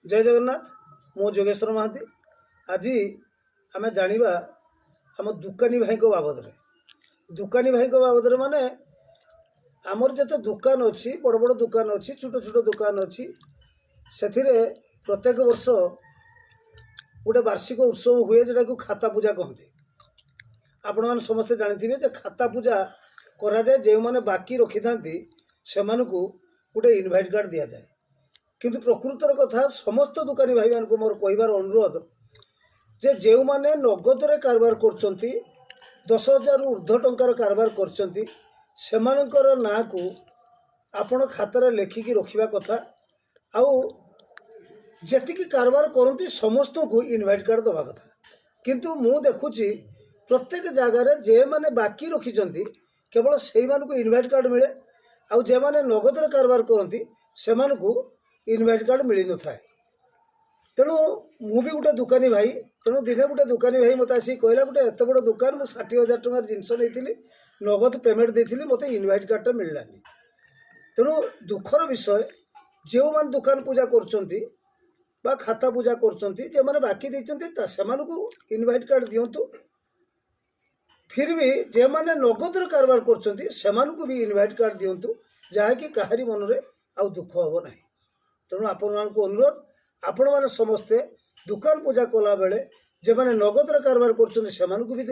ଜୟ ଜଗନ୍ନାଥ। ମୁଁ ଯୋଗେଶ୍ୱର ମହାନ୍ତି। ଆଜି ଆମେ ଜାଣିବା ଆମ ଦୋକାନୀ ଭାଇଙ୍କ ବାବଦରେ। ଦୋକାନୀ ଭାଇଙ୍କ ବାବଦରେ ମାନେ ଆମର ଯେତେ ଦୋକାନ ଅଛି, ବଡ଼ ବଡ଼ ଦୋକାନ ଅଛି, ଛୋଟ ଛୋଟ ଦୋକାନ ଅଛି, ସେଥିରେ ପ୍ରତ୍ୟେକ ବର୍ଷ ଗୋଟେ ବାର୍ଷିକ ଉତ୍ସବ ହୁଏ, ଯେଉଁଟାକୁ ଖାତା ପୂଜା କହନ୍ତି। ଆପଣମାନେ ସମସ୍ତେ ଜାଣିଥିବେ ଯେ ଖାତା ପୂଜା କରାଯାଏ, ଯେଉଁମାନେ ବାକି ରଖିଥାନ୍ତି ସେମାନଙ୍କୁ ଗୋଟେ ଇନଭାଇଟ୍ କାର୍ଡ଼ ଦିଆଯାଏ। କିନ୍ତୁ ପ୍ରକୃତର କଥା, ସମସ୍ତ ଦୋକାନୀ ଭାଇମାନଙ୍କୁ ମୋର କହିବାର ଅନୁରୋଧ ଯେ ଯେଉଁମାନେ ନଗଦରେ କାରବାର କରୁଛନ୍ତି, 10,000ରୁ ଉର୍ଦ୍ଧ୍ୱ ଟଙ୍କାର କାରବାର କରୁଛନ୍ତି, ସେମାନଙ୍କର ନାଁକୁ ଆପଣ ଖାତାରେ ଲେଖିକି ରଖିବା କଥା ଆଉ ଯେତିକି କାରବାର କରନ୍ତି ସମସ୍ତଙ୍କୁ ଇନଭାଇଟ୍ କାର୍ଡ଼ ଦେବା କଥା। କିନ୍ତୁ ମୁଁ ଦେଖୁଛି, ପ୍ରତ୍ୟେକ ଜାଗାରେ ଯେଉଁମାନେ ବାକି ରଖିଛନ୍ତି କେବଳ ସେଇମାନଙ୍କୁ ଇନଭାଇଟ୍ କାର୍ଡ଼ ମିଳେ ଆଉ ଯେଉଁମାନେ ନଗଦରେ କାରବାର କରନ୍ତି ସେମାନଙ୍କୁ ଇନଭାଇଟ୍ କାର୍ଡ଼ ମିଳିନଥାଏ। ତେଣୁ ମୁଁ ବି ଗୋଟେ ଦୋକାନୀ ଭାଇ। ତେଣୁ ଦିନେ ଗୋଟେ ଦୋକାନୀ ଭାଇ ମୋତେ ଆସିକି କହିଲା, ଗୋଟେ ଏତେ ବଡ଼ ଦୋକାନ, ମୁଁ 60,000 ଟଙ୍କାର ଜିନିଷ ନେଇଥିଲି, ନଗଦ ପେମେଣ୍ଟ ଦେଇଥିଲି, ମୋତେ ଇନଭାଇଟ୍ କାର୍ଡ଼ଟା ମିଳିଲାନି। ତେଣୁ ଦୁଃଖର ବିଷୟ, ଯେଉଁମାନେ ଦୋକାନ ପୂଜା କରୁଛନ୍ତି ବା ଖାତା ପୂଜା କରୁଛନ୍ତି, ଯେଉଁମାନେ ବାକି ଦେଇଛନ୍ତି ସେମାନଙ୍କୁ ଇନଭାଇଟ୍ କାର୍ଡ଼ ଦିଅନ୍ତୁ। ଫିର୍ ବି ଯେଉଁମାନେ ନଗଦରେ କାରବାର କରୁଛନ୍ତି ସେମାନଙ୍କୁ ବି ଇନଭାଇଟ୍ କାର୍ଡ଼ ଦିଅନ୍ତୁ, ଯାହାକି କାହାରି ମନରେ ଆଉ ଦୁଃଖ ହେବ ନାହିଁ। ତେଣୁ ଆପଣମାନଙ୍କୁ ଅନୁରୋଧ, ଆପଣମାନେ ସମସ୍ତେ ଦୋକାନ ପୂଜା କଲାବେଳେ ଯେଉଁମାନେ ନଗଦରେ କାରବାର କରୁଛନ୍ତି ସେମାନଙ୍କୁ ବି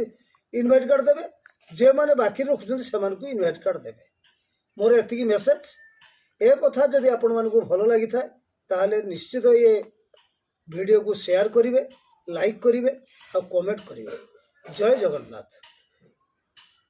ଇନଭାଇଟ୍ କାର୍ଡ଼ ଦେବେ, ଯେଉଁମାନେ ବାକି ରଖୁଛନ୍ତି ସେମାନଙ୍କୁ ଇନଭାଇଟ୍ କାର୍ଡ଼ ଦେବେ। ମୋର ଏତିକି ମେସେଜ୍। ଏ କଥା ଯଦି ଆପଣମାନଙ୍କୁ ଭଲ ଲାଗିଥାଏ, ତାହେଲେ ନିଶ୍ଚିତ ଏ ଭିଡ଼ିଓକୁ ସେୟାର କରିବେ, ଲାଇକ୍ କରିବେ ଆଉ କମେଣ୍ଟ କରିବେ। ଜୟ ଜଗନ୍ନାଥ।